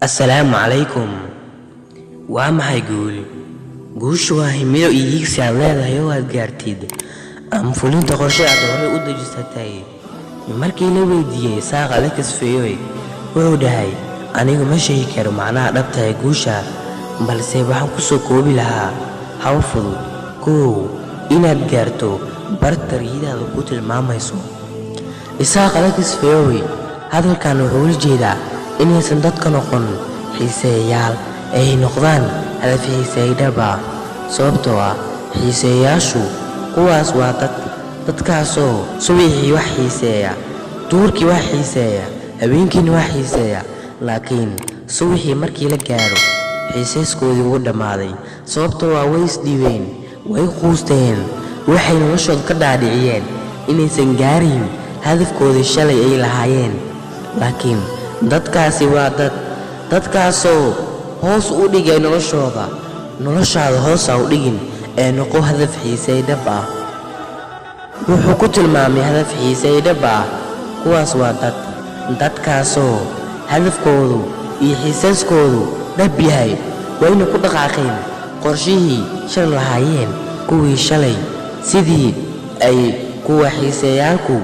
Assalaamu calaykum. Waa maxay guul? Guushu waa himilo iyo hiigsi aad leedahay oo aad gaartid ama fulinta qorshe aad horay u dejisatay. Markii la weydiiyey Isaaq Alex Feyoy, wuxuu dhahay: "Anigu ma sheegi karo macnaha dhabta ee guusha, balse waxaan ku soo koobi lahaa hab fudud. 1, inaad gaarto barta riyadaadu ku tilmaamayso." Isaaq Alex Feyoy hadalkan wuxuu ula jeedaa inaysan dadka noqon xiiseeyayaal, ay noqdaan hadaf xiiseeye dhab ah, sababtoo ah xiiseeyayaashu kuwaas waa dadkaasoo subaxii wax xiiseeya, duhurkii wax xiiseeya, habeenkiina wax xiiseeya, laakiin subaxii markii la gaaro xiiseyskoodii wuu dhammaaday, sababtoo ah way isdhiibeen, way quusteen, waxay noloshooda ka dhaadhiciyeen inaysan gaarayn hadafkoodii shalay ay lahaayeen. Laakiin dadkaasi waa dadkaasoo hoos u dhigay noloshooda. Noloshaada hoos ha u dhigin ee noqo hadaf xiisey dhab ah. Wuxuu ku tilmaamay hadaf xiisey dhab ah kuwaas waa dadkaasoo hadafkoodu iyo xiiseyskoodu dhab yahay, wayna ku dhaqaaqeen qorshihii shalay lahaayeen kuwii shalay. Sidii ay kuwa xiiseeyaalku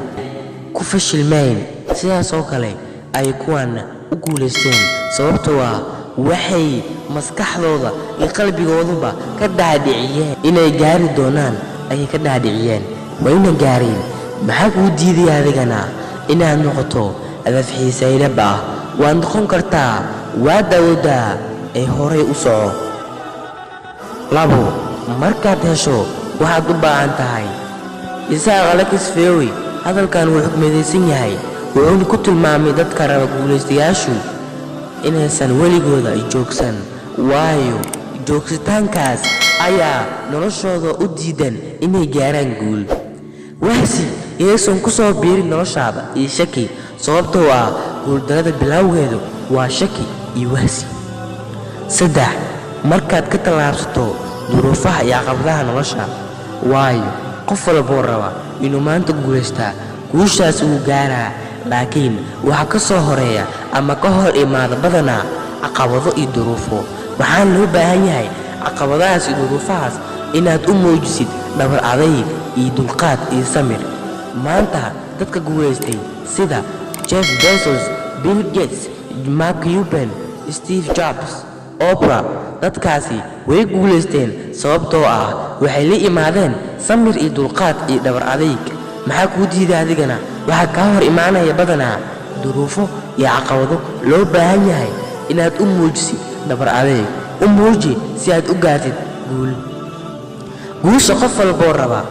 ku fashilmeen, sidaas oo kale ay kuwan u guulaysteen, sababtoo ah waxay maskaxdooda iyo qalbigooduba ka dhaadhiciyeen inay gaari doonaan ayay ka dhaadhiciyeen, wayna gaareen. Maxaa kuu diidaya adigana inaad noqoto hadaf xiisey dhab ah? Waad noqon kartaa, waad awoodaa ee horay u soco. 2, markaad hesho waxaad u baahan tahay. Isaaq Alex Feyoy hadalkan wuu xikmadaysan yahay, wuxuuna ku tilmaamay dadka raba guulaystayaashu inaysan weligooda joogsan, waayo joogsitaankaas ayaa noloshooda u diidan inay gaaraan guul. Wahsi iyaysan ku soo biirin noloshaada iyo shaki, sababtoo ah guuldarada bilowgeedu waa shaki iyo wahsi. 3, markaad ka tallaabsato duruufaha iyo caqabadaha nolosha, waayo qof walboo raba inuu maanta guulaystaa guushaas wuu gaaraa, laakiin waxaa ka soo horeeya ama ka hor imaada badanaa caqabado iyo duruufo. Waxaana loo baahan yahay caqabadahaas iyo duruufahaas inaad u muujisid dhabar adayg iyo dulqaad iyo samir. Maanta dadka guulaystay sida Jeff Bezos, Bill Gates, Mark Cuban, Steve Jobs, Oprah, dadkaasi way guulaysteen sababtoo ah waxay la imaadeen samir iyo dulqaad iyo dhabar adayg. Maxaa kuu diiday adigana? Waxaa kaa hor imaanaya badanaa duruufo iyo caqabado loo baahan yahay inaad u muujisid dhabar adayg. U muuji si aad u gaartid guul. Guusha qof walboo raba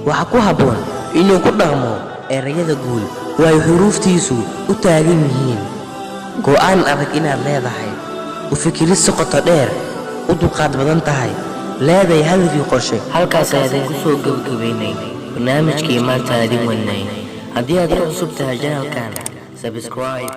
waxaa ku habboon inuu ku dhaqmo erayada guul oo ay xuruuftiisu u taagan yihiin: go'aan adag inaad leedahay, u fikirid si qoto dheer, u dulqaad badan tahay, leedahay hadaf iyo qorshe. Halkaas ayaan idinku soo gabagabaynay barnaamijkii maanta aan idin wadnay. Haddii aad ku cusub tahay channelkan, subscribe.